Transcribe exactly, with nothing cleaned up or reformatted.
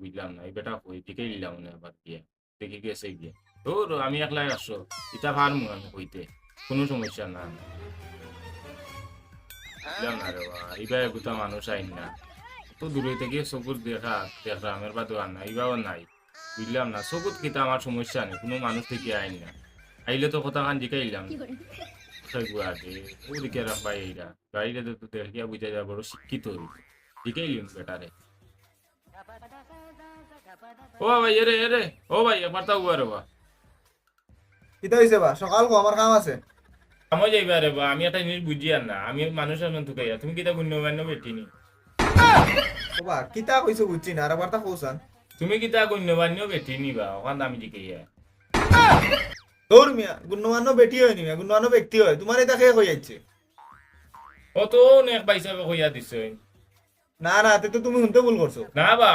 বুঝলাম না, ই বেটা কই দিকে ইলাম না আবার গিয়া। দেখি গেছে গিয়া। ধুর, আমি একলাই একশো, ইতা পারমু আমি কইতে, কুনু সমস্যা না। বুঝলাম না রে বা, ইবা এগুতা মানুষ আইন না। তো দূরে থাকি চকুত দেখা, দেখলাম, এর বাদেও আর না, ইবাও নাই। বুঝলাম না, চকুত কিতা আমার সমস্যা নাই, কুনু মানুষ থাকি আইন না। আইলে তো কথাখান জিকাইলাম। কি করে? সেগু আগে, ওদিকে রাখ ভাই এইরা। বাইরে তো, তো দেখিয়া বুঝা যায় বড় শিক্ষিত হইল। জিকাইলিম বেটারে। ও ভাই, এরে, এরে, ও ভাই, একবার তাও উবা রে বা। কিতা হইছে বা? সকাল কো, আমার কাম আছে। কামো যাইবা রে বা, আমি একটা জিনিস বুঝি আর না। আমি মানুষ এখন তুকাইয়া, তুমি কিতা গণ্যমান্য বেটি নি? ও বা, কিতা কইছো বুঝছি না, আর একবার তা কওছান। তুমি কিতা গণ্যমান্য বেটি নি বা, ওখান আমি জিকাইয়া। দৌড় মিয়া, গণ্যমান্য বেটি হয় নি মিয়া, গণ্যমান্য ব্যক্তি হয়। তোমার এটা কে কই যাচ্ছে? ও তো অনেক ভাই সাহেব কইয়া দিছে। না, না, তে তো তুমি শুনতে ভুল করছো। না বা,